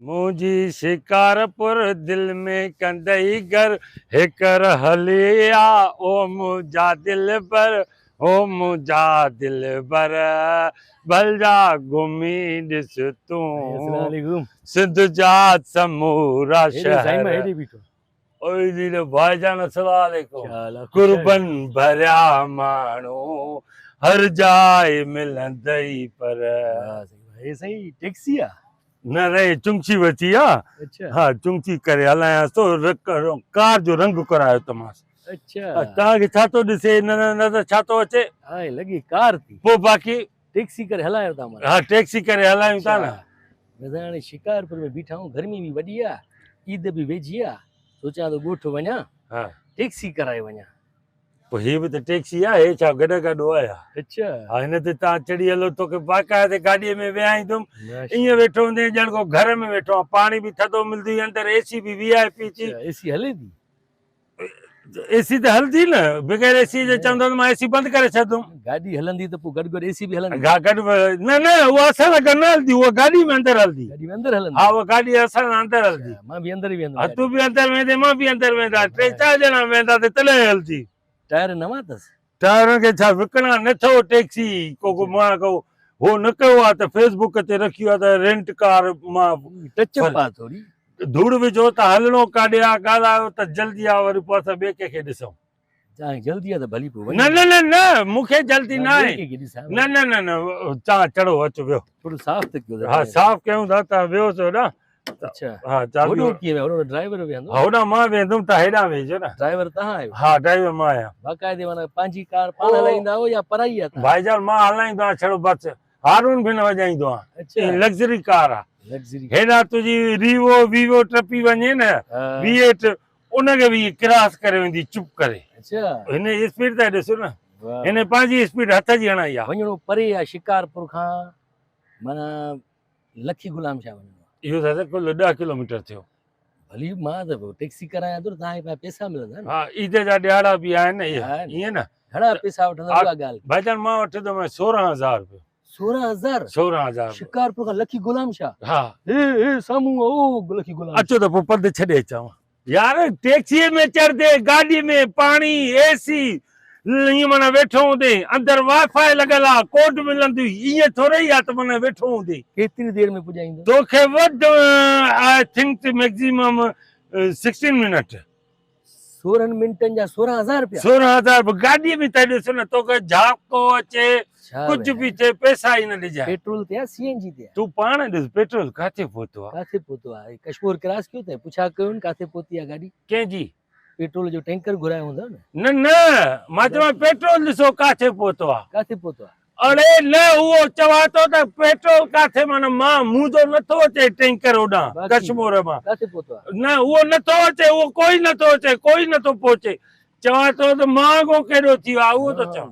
منهنجي شڪارپور دل ۾ ڪندئي گهر هيڪر هلي آ او منهنجا دلبر او منهنجا دلبر ڀلجا گهمي ڏس تون سنڌ جا سمورا شهر اوئي دل ڀائيجان السلام عليڪم قربن ڀريا ماڻهو هر جاء ملندئي پر هي سائين ٽيڪسي آ نه ري چنگچي وٺي آ اڇا ها چنگچي ڪري هلايانس ٿو ڪار جو رنگ ڪرايو تماس اڇا توهان کي ڇا ٿو ڏسي نه نظر ڇا ٿو اچي ها لڳي ڪار ٿي پوء باقي ٽيڪسي ڪري هلايو ٿا مانا ها ٽيڪسي ڪري هلايون ٿا نه رضا هاڻي شڪارپور ۾ بيٺا آهيون گرمي به وڏي آ عيد به ويجهي آ سوچان ٿو ڳوٺ وڃان ها ٽيڪسي ڪرائي وڃان پوء هي به ته ٽيڪسي آهي، هي ڇا گڏهه گاڏو آهي ڇا؟ اڇا. ها هن تي تان چڙهي هلو توکي باقاعده گاڏيء ۾ ويهائيندم، ائين ويٺو هوندين ڄڻ ڪو گهر ۾ ويٺو آهين، پاڻي به ٿڌو ملندوئي، اندر اي سي به وي آء پي ٿي. اڇا اي سي هلي ٿي؟ اي سي ته هلندي نه، بغير اي سي جي چوندو ته مان اي سي بند ڪري ڇڏندم. گاڏي هلندي ته پوء گڏ گڏ اي سي به هلندي. ها گڏ نه نه اها اسان سان گڏ نه هلندي، اها گاڏي ۾ اندر هلندي. گاڏي ۾ اندر هلندي؟ ها اها گاڏي اسان سان اندر هلندي. مان به اندر ئي ويهندم. ها تون به اندر ويهندين مان به اندر ويهندان ٽي چار ڄڻا ويهنداسين تڏهن هلندي. ٽائر نوان اٿس؟ ٽائرن کي ڇا وڪڻا نه اٿو ٽيڪسي ڪو ڪو مان ڪو هو نه ڪيو آ ته فيس بڪ تي رکيو آ ته رينٽ ڪار مان ٽچ اپ آ ٿوري. ڌوڙ وجهو ته هلڻو ڪاڏي آ ڳالهايو ته جلدي آ وري پوء اسان ٻئي ڪنهن کي ڏسون. تان جلدي آ ته ڀلي پوء وڃ. نه نه نه نه مون کي جلدي نه آهي نه نه نه نه تان چڙهو اچو ويهو. ٿورو صاف ته ڪيو ها صاف ڪيون ٿا تان ويهو سو نه. اڇا ها چاٻي هوڏو ڪيئن ويهو هوڏو ڊرائيور ويهندو ها هوڏانهن مان ويهندم تان هيڏانهن ويهجو نه. ڊرائيور تان آهيو؟ ها ڊرائيور مان آهيان. باقاعدي معنيٰ پنهنجي ڪار پاڻ هلائيندا آهيو يا پرائي آهي تان؟ ڀائيجان مان هلائيندو آهيان ڇڙو بس هارون به نه وڄائيندو آهيان. اڇا لگزري ڪار آهي. لگزري هيڏانهن تنهنجي ريوو ويوو ٽپي وڃي نه وي ايٽ ان کي به ائين ڪراس ڪري ويندي چپ ڪري. اڇا. هن جي اسپيڊ ته ڏسو نه. هن پنهنجي اسپيڊ هٿ جي هڻائي آ. وڃڻو پري آ شڪارپور کان معنيٰ لکي غلام شاهه وڃڻو آ. اهو دادا ڪل 10 ڪلوميٽر ٿيو. ڀلي مان ته ٽيڪسي ڪرايان ٿو تان کي پنهنجا پئسا ملندا نه. ها عيد جا ڏهاڙا به آهن نه ائين نه. گهڻا پئسا وٺندا اها ڳالهه. ڀائيجان مان وٺندو مانء 16000 رپيو. 16000؟ 16000. شڪارپور کان لکي غلام شاهه. ها. هي هي سامهون آ او لکي غلام شاهه. اچو ته پوء پنڌ ڇڏي اچان. يار ٽيڪسيء ۾ چڙهندي گاڏي ۾ پاڻي، اي سي، ائين معنيٰ ويٺو هوندين، اندر وائي فائي لڳل آ، ڪوڊ ملندوئي، ائين ٿورئي آ ته معنيٰ ويٺو هوندين. ڪيتري دير ۾ پڄائيندو؟ توکي وڌ I think ته ميڪزيمم سڪسٽين منٽ. 16 منٽن جا 16000 روپيا. 16000 به گاڏيء ۾ ته ڏس نه توکي جهاڪو اچي ڪجهه به ٿئي پئسا ئي نه ڏجانء. پيٽرول تي آ سي اين جي تي آ. تون پاڻ ڏس پيٽرول ڪاٿي پهتو آ. ڪاٿي پهتو آ ڪشمور ڪراس ڪيو اٿئي پڇا ڪيو ڪاٿي پهتي آ گاڏي. ڪنهن جي؟ پيٽرول جو ٽينڪر گهرايو هوندو نه. نه نه مان چوان پيٽرول ڏسو ڪاٿي پهتو آ. ڪاٿي پهتو آ. اڙي نه اهو چوان ٿو ته پيٽرول ڪاٿي معنيٰ مان منهنجو نٿو اچي ٽينڪر هوڏانهن ڪشمور مان. ڪاٿي پهتو آ. نه اهو نٿو اچي اهو ڪوئي نٿو اچي ڪوئي نٿو پهچي چوان ٿو ته مهانگو ڪيڏو ٿي ويو آ اهو ٿو چوان.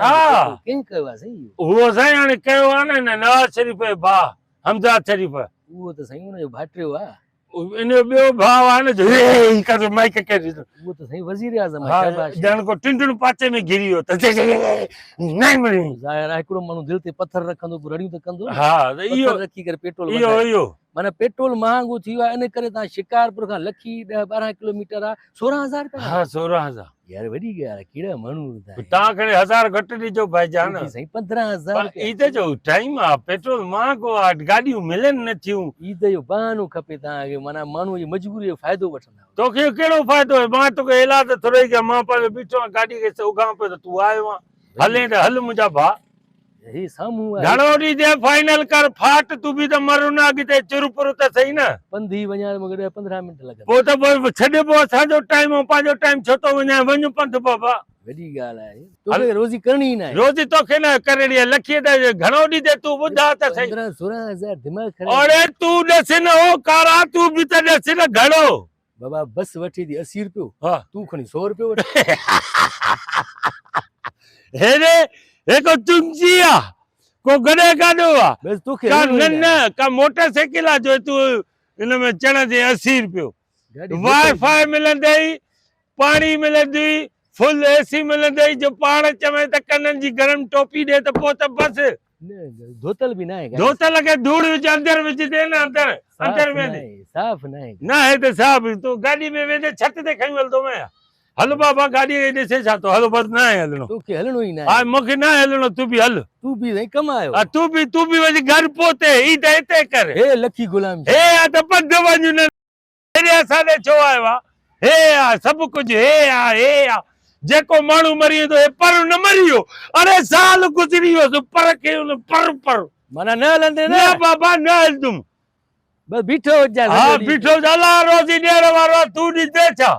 ها ڪنهن ڪيو آ سائين اهو. اهو سائين هاڻي ڪيو آ نه هن نواز شريف جي ڀاء حمزه شريف. اهو ته سائين ان جو ڀائٽيو آ. ان جو ٻيو ڀاء آهي نه جو هي ڪري مائيڪ ڪري ڏنو. اهو ته سائين وزير اعظم آهي شهباز شريف. ڄڻ ڪو ٽنڊڻ پاچي ۾ گهري ويو ته ناهي مڙي. ظاهر آهي هڪڙو ماڻهو دل تي پٿر رکندو پوء رڙيون ته ڪندو نه. ها ته اهو پٿر رکي ڪري پيٽرول وڌائي. اهو اهو. معنيٰ پيٽرول مهانگو ٿي ويو آهي ان ڪري توهان شڪارپور کان لکي 10 12 ڪلوميٽر آهي 16000 رپيا. ها 16000. يار وڏي ڳالهه آهي ڪهڙا ماڻهو توهان. توهان کڻي هزار گهٽ ڏجو ڀائيجان. سائين 15000 پر عيد جو ٽائيم آ پيٽرول مهانگو آ گاڏيون ملن نه ٿيون. عيد جو بهانو کپي توهان کي معنيٰ ماڻهو جي مجبوري جو فائدو وٺندا آهيو. توکي ڪهڙو فائدو آهي مان توکي ايلاز ٿورو ئي ڪيان مان پنهنجو بيٺو آهيان گاڏي کي اگهان پيو ته تون آيو آن هلين ته هل منهنجا ڀاء. هي سامهون آهي. گهڻو ڏيندين فائنل ڪر ڦاٽ تون به ته مر نه اڳتي چر پر ته سهي نه. پنڌ ئي وڃان ته مونکي 10 15 منٽ لڳندا. پوء ته پوء ڇڏبو اسان جو ٽائيم ۽ پنهنجو ٽائيم ڇو ٿو وڃائين وڃ پنڌ بابا. وڏي ڳالهه آهي توکي روزي ڪرڻي ئي ناهي. روزي توکي نه ڪرڻي آهي لکي ته گهڻو ڏيندين تون ٻڌاء ته سهي. 15 16 هزار دماغ خراب. اڙي تون ڏس نه او ڪارا تون به ته ڏس نه گهڻو. بابا بس وٺي ٿي 80 رپيو ها تون کڻي 100 رپيو وٺ. هيڏي هي ڪو چنگچي آ ڪو گڏهه گاڏو آ بس توکي ڪا نه نه ڪا موٽر سائيڪل آ جو تون ان ۾ چڙهندين 80 رپيو وائي فائي ملندئي پاڻي ملندئي فل اي سي ملندئي جو پاڻ چوين ته ڪنن جي گرم ٽوپي ڏي ته پوء ته بس. نه ڌوتل به ناهي گاڏي. ڌوتل کي ڌوڙ وجهه اندر وجهجي نه اندر اندر ويندي. صاف ناهي. نه هي ته صاف تو گاڏي ۾ ويندي ڇت تي کڻي هلندو مين. هل بابا گاڏي کي ڏسي ڇا ٿو هلو بس ناهي هلڻو. توکي هلڻو ئي ناهي. ها مونکي ناهي هلڻو تون به هل. تون به سائين ڪم آيو. ها تون به تون به وڃي گهر پهتي عيد هتي ڪر. هي لکي غلام هي آ ته پنڌ وڃ نه. هيڏي اسان ڏي ڇو آيو آ؟ هي آ سڀ ڪجهه هي آ هي آ جيڪو ماڻهو مري ويندو هي پر نه مري ويو اڙي سال گذري ويس پر کي ان پر پر. معنيٰ نه هلندين نه؟ نه بابا نه هلندم. بس بيٺو هججان ها بيٺو هجان الله روزي ڏيڻ وارو آ تون ڏيندين ڇا؟